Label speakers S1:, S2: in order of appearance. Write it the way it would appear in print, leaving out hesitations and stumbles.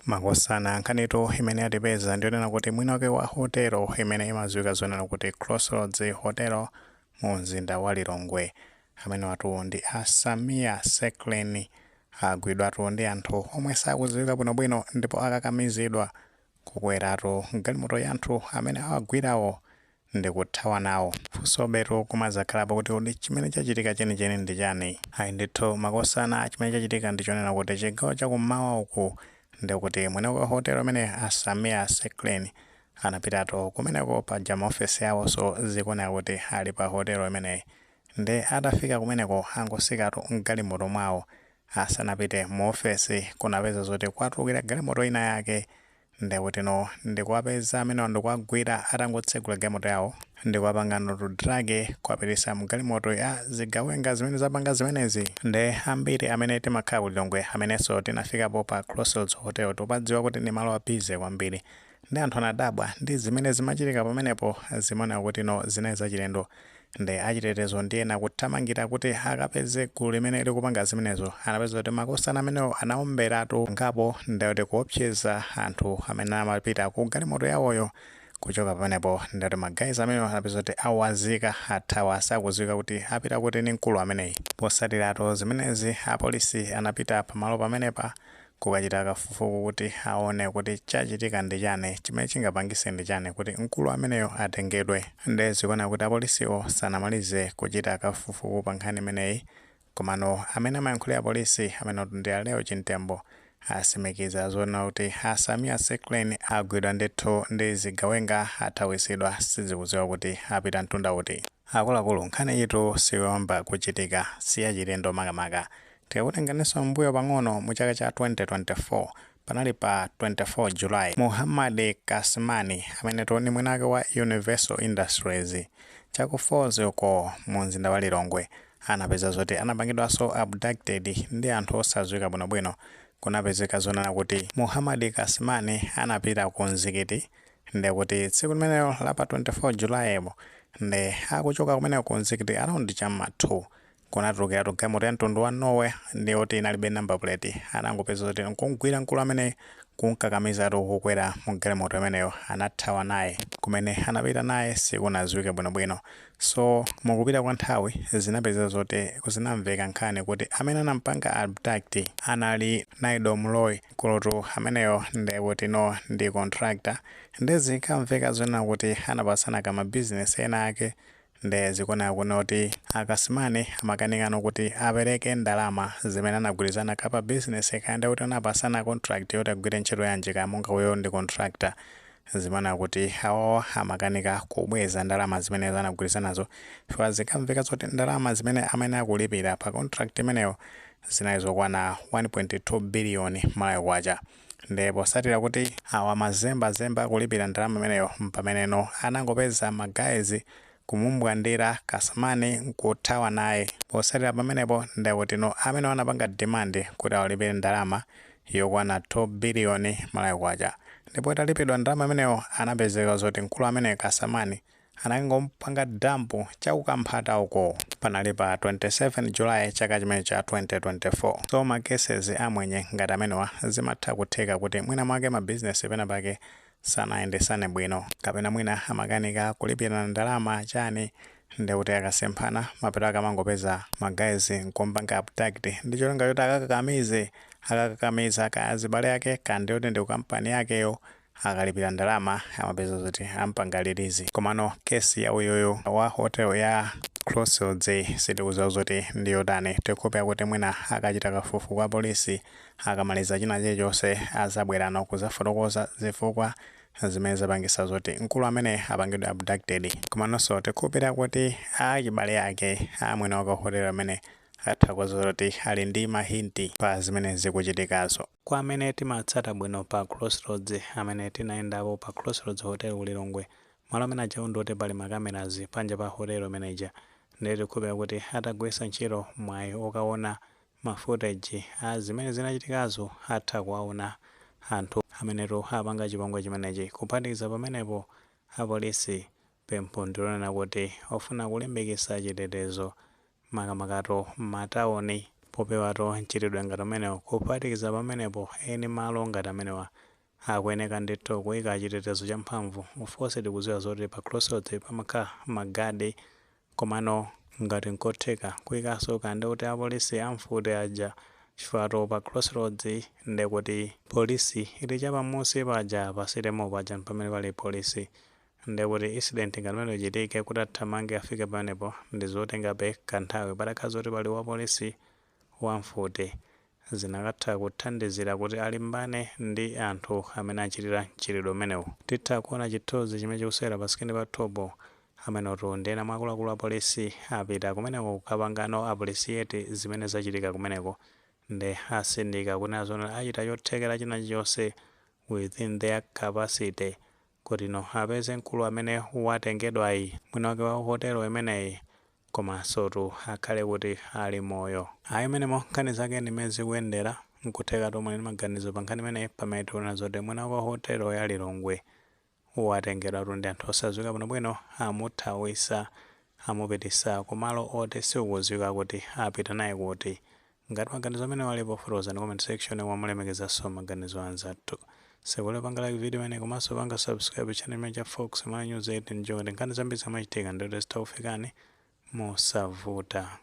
S1: Makosana, nkhanitu imene yatipeza ndiyonena kuti mwini wake wa hotelo imene imadziwika zonena kuti Crossroads Hotel mu mzinda wa Lilongwe, amene watu ndi a Sameer Seklin, agwidwatu ndi anthu omwe sakudziwika bwinobwino ndipo akakamizidwa kukweratu galimoto ya anthu amene awagwirawo ndi kuthawa nawo. Funsobetu kumazakhalapo kuti kodi chimene chachitika chenicheni ndi chani? Ayi ndithu makosana, chimene chachitika ndi chonena kuti chigawo chakummawa uku, ndikuti mwini wa hotelo amene a Sameer Seklin anapitatu kumeneko paja maofesi awo, so zikuoneka kuti ali pa hotelo imeneyi. Ndi atafika kumeneko angosikatu mgalimoto mwawo. Asanapite mu ofesi, kunapeza zoti kwatulukira galimoto ina yake, ndikuti no, ndikuwapeza amenewa ndikuwagwira atangotsegula galimoto yawo, ndikuwapanga to drag kuwapitisa mgalimoto ya zigawenga zimene zapanga zimenezi. Ndi ambiri amene timakhala ku Lilongwe, amenenso tinafikapo pa Crossroads Hotel, tikupadziwa kuti ndi malo a busy kwambiri. Ndi anthu anadabwa ndi zimene zimachitika pamenepo, zimaoneka kuti no, zinali zachilendo. Ndi achitetezo ndi ena kuthamangira kuti akapeze gulu limene likupanga zimenezo, anapeza kuti makosana amenewo anaomberatu ngapo, ndikuti kuopseza anthu amene amapita ku galimoto yawoyo. Kuchoka pamenepo, ndikuti ma guys amenewo anapeza kuti awazika, athawa, asakudziwika kuti apita kuti ni mkulu ameneyi. Posatiratu zimenezi, apolisi anapita pamalo pamenepa kukachita kafukufuku kuti aone kuti chachitika ndi chani, chimene chingapangise ndi chani kuti mkulu ameneyo atengedwe. Ndi zikuona kuti apolisiwo sanamalize kuchita kafukufuku pa nkhani imeneyi, komano amene amayankhulira apolisi, amene ndi a Leo Chintembo, asimikiza zoona kuti a Sameer Seklin agwidwa ndithu ndi zigawenga, athawisidwa, sizikudziwa kuti apita mtunda uti. Akuluakulu, nkhani itu siyoyamba kuchitika, siyachilendo. Makamaka tikakutenganso mbuyo pang'ono, mu chaka cha 2024, panali pa 24 July, Muhammad Kasimani, amene ndi mwinake wa Universal Industries chaku Falls uko mu mzinda wa Lilongwe, anapeza zoti anapangidwanso abducted ndi anthu osadziwika bwinobwino. Kunapezeka zonena kuti Muhammad Kasimani anapita ku mzikiti, ndikuti tsiku limenelo la pa 24 July, ndi akuchoka kumeneko ku mzikiti around chamma 2, kunatulukira galimoto ya mtundu wa Noah, ndi oti inalibe number plate. Anangopeza zoti nkugwira mkulu amene kunkakamizatu kukwera mu galimoto imeneyo, anathawa naye. Kumene anapita naye sikunadziwike bwinobwino. So mukupita kwa nthawi zinapeza zoti zinamveka nkhani kuti amene anampanga abduct anali Naido Mloy kulutu ameneyo, ndikuti no, ndi contractor. Ndi zinkamveka zonena kuti anapasana kama business ena ake. Ndi zikuoneka kuno kuti akasimani amakanikano kuti apereke ndalama zimene anagwirizana kapa business, kayenda kuti anapasana contract yoti agwire ntchito yanji, kaya monga uyo ndi contractor. Zimaona kuti awawa amakanika kubweza ndalama zimene anagwirizanazo, chifukwa zikamveka zoti ndalama zimene amene akulipira pa contract imeneyo zinali zokwana 1.2 biliyoni Malawi kwacha. Ndipo posatira kuti awa mazembazemba akulipira ndalama imeneyo, pameneno anangopeza ma guys kumumbwandira Kasamani nkuthawa naye. Posatira pamenepo, ndikuti no, amene anapanga demand kuti awalipire ndalama yokwana 2 biliyoni Malawi kwacha. Ndipo italipidwa ndalama imeneyo, anapezeka zoti mkulu amene Kasamani anangompanga dump chakukamphata uko. Panali pa 27 July chaka chimene cha 2024. So ma cases amwenye ngati amenewa zimatha kutheka kuti mwina mwake mabizinesi pena pake sanayendesane bwino, kapena mwina amakanika kulipirana ndalama chani, ndikuti akasemphana, mapeto ake amangopeza ma guys nkumpanga abduct ndi cholinga choti akakakamize, akakakamiza kaya azibale ake, kandi kuti ndi kampani yakeyo, akalipira ndalama amapeza zoti ampanga release. Komano case ya uyuyu wa hotel ya Crossroads sitikudziwa zoti ndiyotani. Tikupea kuti mwina akachita kafukufuku kwa polisi, akamaliza china chilichonse, azabwerano kuzafotokoza zifukwa zimene zapangisa zoti mkulu amene apangidwe abducted. Komanso tikukhulupirira kuti achibale ake amwene wake hotel amene atha kudziwa kuti ali ndi ma hint pa zimene zikuchitikazo. Kwa amene timatsata bwino pa Crossroads, amene tinayendapo pa Crossroads Hotel ku Lilongwe, malo amene ajawo ndoti pali ma cameras panja pa hotel imeneja. Ndiye tikukhulupirira kuti atagwiritsa ntchito mwayi okaona ma footage a zimene zinachitikazo, atha kuwaona anthu amenetu apanga chipongwe chimenechi. Kuphatikiza pamenepo, apolisi pempho ndilonena kuti ofuna kulimbikitsa chitetezo, makamakato m'matawuni. Popewatu mchitidwe ngati umenewo. Kuphatikiza pamenepo, eni malo ngati amenewa akuyeneka ndithu kuyika chitetezo champhamvu. Of course tikudziwa zoti pa Crossroads pamakhala magadi, komano ngati nkotheka kuyikanso kandi kuti apolisi amfuti aja, chifukwa pa Crossroads ndekuti polisi ili chapamusi paja, pasitemo paja pamene pali polisi, ndekuti incident ngati imene ichitike, kuti athamange afike pamenepo ndi zotengabe kanthawi. Patakhala zoti pali wapolisi wamfuti, zinakatha kuthandizira kuti alimbane ndi anthu amene achitira mchitidwe umenewu. Titha kuona chithunzi chimene chikusewera pa screen pathupo. Amenetu ndi ena mwa akuluakulu a polisi apita kumeneko kukapangano appreciate zimene zachitika kumeneko, ndi asindika kunena zoti achita chothekera china chilichonse within their capacity kuti no apeze mkulu amene watengedwayi, mwini wake wa hotelo imeneyi, komanso tu akhale kuti ali moyo. Ayi, menemo nkhani zake ndimene zikuyendera. Nkutheka tomwe ndi maganizo pa nkhani imeneyi, pamene tikuona zoti mwini wake wa hotelo ya Lilongwe watengedwatu ndi anthu osadziwika bwinobwino, amuthawisa, amupitisa kumalo oti sikudziwika kuti apita naye kuti. Ngati maganizo amene walipo, fotokozani comment section, mwamulemekezanso maganizo anzathu. Sekule panga like video imene, komanso panga subscribe channel imene cha Fox Ma News 8 njo kuti nkhani zambiri zamachitika ndikuti zitakufikani mosavuta.